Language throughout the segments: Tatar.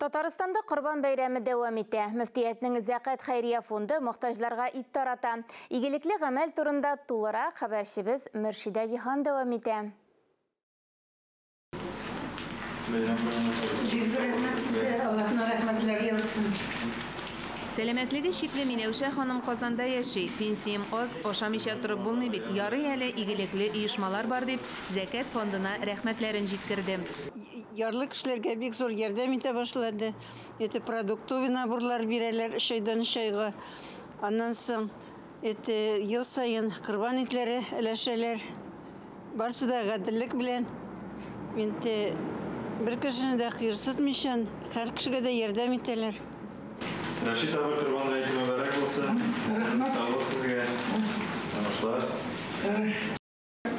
Татарстанда Корбан бәйрәме дәвам итә. Мөфтиятнең Зәкят хәйрия фонды мохтаҗларга ит тарата. Игелекле гамәл турында тулырак хәбәрчебез Мөршидә Җиһан дәвам итә. Бик зур рәхмәт сезгә, Аллаһның рәхмәтләре яусын. Сәламәтлеге чикле Миләүшә ханым Казанда яши. Пенсиям аз, ашамыйча торып булмый бит, ярый әле игелекле оешмалар бар, дип, Зәкят фондына рәхмәтләрен җиткерде. Ярлы кешеләргә бик зур ярдәм итә башлады. Это продуктовый наборлар бирәләр өч айдан өч айга. Аннан соң это ел саен корбан итләре өләшәләр. Барсы да гаделлек белән. Инде бер кешене дә кыерсытмыйча, һәр кешегә дә ярдәм итәләр. Рәшит абый, Корбан гаете мөбарәк булсын. Рәхмәт. Саулык сезгә. Уңышлар.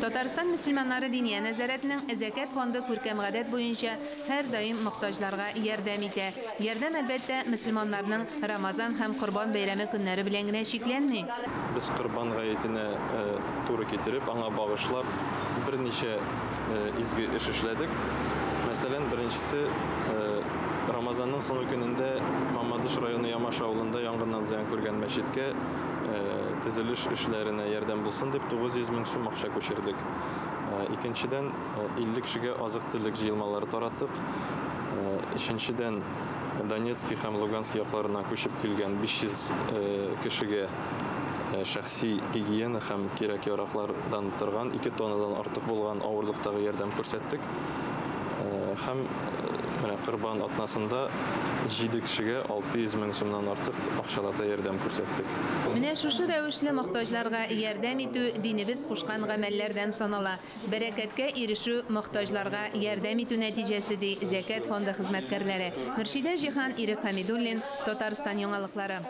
Татарстан мөселманнары Диния нәзарәтенең Зәкят фонды күркәм гадәт буенча һәрдаим мохтаҗларга ярдәм итә. Ярдәм, әлбәттә, мөселманнарның Рамазан һәм Корбан бәйрәме көннәре белән генә чикләнми. Без Корбан гаетенә туры китереп, аңа багышлап берничә изге эш эшләдек. Мәсәлән, беренчесе, Рамазанның соңгы көнендә Мамадыш районы Ямаш авылында янгыннан зыян күргән мәчеткә Төзелеш эшләренә ярдәм булсын дип 900 мең сум акча күчердек. Икенчедән, 50 кешегә азык-төлек җыелмалары тараттык. Өченчедән, Донецки һәм Лугански якларыннан күчеп килгән 500 кешегә шәхси гигиена һәм кирәк-яраклардан торган 2 тоннадан артык булган авырлыктагы ярдәм күрсәттек. Һәм менә Корбан атнасында җиде кешегә 600 мең сумнан артык акчалата ярдәм күрсәттек. Менә шушы рәвешле мохтаҗларга ярдәм итү динебез кушкан гамәлләрдән санала. Бәрәкәткә ирешү мохтаҗларга ярдәм итү нәтиҗәсе, ди Зәкят фонды хезмәткәрләре. Мөршидә Җиһан, Ирек Хәмидуллин, Татарстан яңалыклары.